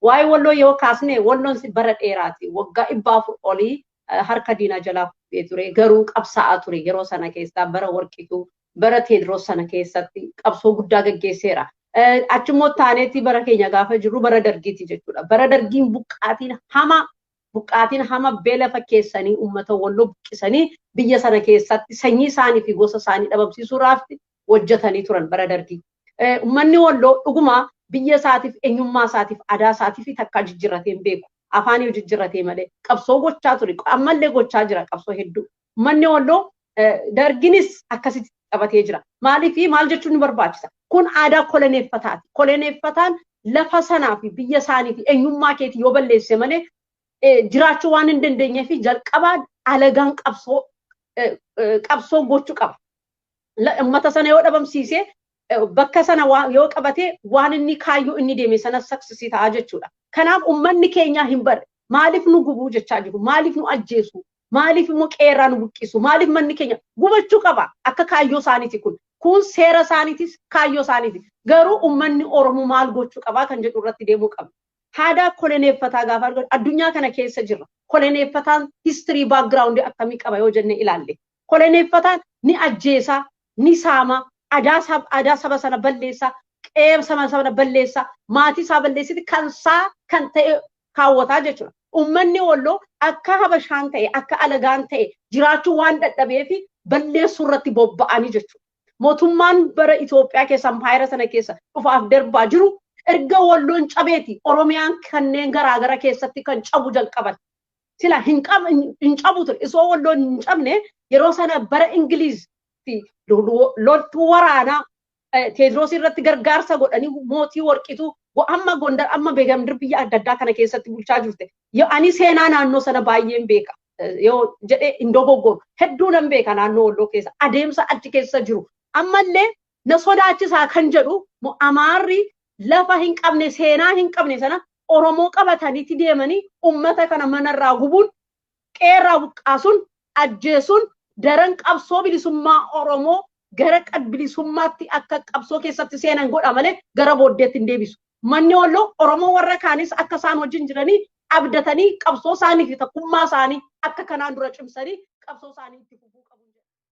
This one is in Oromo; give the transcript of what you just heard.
Waa'ee Walloo yoo kaasne, Walloon bara dheeraati. Waggaa 400 olii harka diinaa jalaa kufee ture. Garuu qabsaa'aa ture yeroo sana keessaa, bara Warqituu, bara Teedroos sana keessatti qabsoo guddaa gaggeesseera. Achimmoo taaneetti bara keenya gaafa jirru bara Dargiiti jechuudha. Bara Dargiin buqqaatiin hama beela fakkeessanii uummata Walloo buqqisanii biyya sana keessatti sanyii isaanii fi gosa isaanii dhabamsiisuudhaaf hojjetanii turan bara Dargii. Uummanni Walloo dhuguma biyya isaatiif, eenyummaa isaatiif, aadaa isaatiif takkaa jijjiirratee hin beeku. Afaanii jijjiirratee malee qabsoo gochaa ture. Ammallee gochaa jira qabsoo hedduu. Uummanni Walloo Darginis akkasitti qabatee jira. Maaliif, maal jechuun nu barbaachisa? Kun aadaa koloneeffataati. Koloneeffataan lafa sanaa fi biyya isaanii fi eenyummaa keetii yoo balleesse malee jiraachuu waan hin dandeenyee fi jalqabaa alagaan qabsoo gochuu qaba. Uummata sana yoo dhabamsiise, bakka sana yoo qabate, waan inni kaayyoo inni deeme sana success ta'a jechuudha. Kanaaf uummanni keenya hin barre. Maaliif nu gubuu jechaa jiru? Maaliif nu ajjeesu? Maaliif immoo qeerraa nu buqqisu? Maaliif manni keenya gubachuu qaba? Akka kaayyoo isaaniiti kun. Kun seera isaaniitis, kaayyoo isaaniiti. Garuu uummanni Oromoo maal gochuu qabaa kan jedhu irratti deemuu qabna. Aadaa koloneeffataa gaafa arginu, addunyaa kana keessa jirra. Koloneeffataan history background akkamii qaba yoo jenne ilaalle. Koloneeffataan ni ajjeesaa, ni saama, aadaa saba sana balleessaa, qe'ee saba sana balleessaa, maatii isaa balleessiti, kan isaa kan ta'e kaawwataa jechuudha. Uummanni Walloo akka Habashaan ta'e, akka alagaan ta'e jiraachuu waan dadhabee fi balleessuu irratti bobba'anii jechuudha. Mootummaan bara Itoophiyaa keessa, impaayera sana keessa dhufaaf darbaa jiru, erga Walloon cabeeti Oromiyaan kanneen garaagara keessatti kan cabu jalqaban. Sila hin cabu ture. Isoo Walloon hin cabne, yeroo sana bara Ingiliiz loltuu waraanaa Teedroos irratti gargaarsa godhanii, mootii Warqituu amma Gondar, amma Beegamdir, biyya adda addaa kana keessatti bulchaa jirte. Yoo ani seenaa naannoo sana baay'een beeka. Yoo jedhee hin dogoggoru. Hedduu nan beeka naannoo Walloo keessa. Adeemsa achi keessa jiru. Ammallee na sodaachisaa kan jedhu, Amaarri lafa hin qabne, seenaa hin qabne sana Oromoo qabataniiti deemanii uummata kana manarraa gubuun, qeerraa buqqaasuun, ajjeesuun daran qabsoo bilisummaa Oromoo gara bilisummaatti akka qabsoo keessatti seenan godha malee gara booddeetti hin deebisu. Manni Walloo Oromoo warra kaanis akka isaan wajjin jiranii abdatanii qabsoo isaanii fi tokkummaa isaanii akka kanaan dura cimsanii qabsoo isaanii itti fufuu qabu.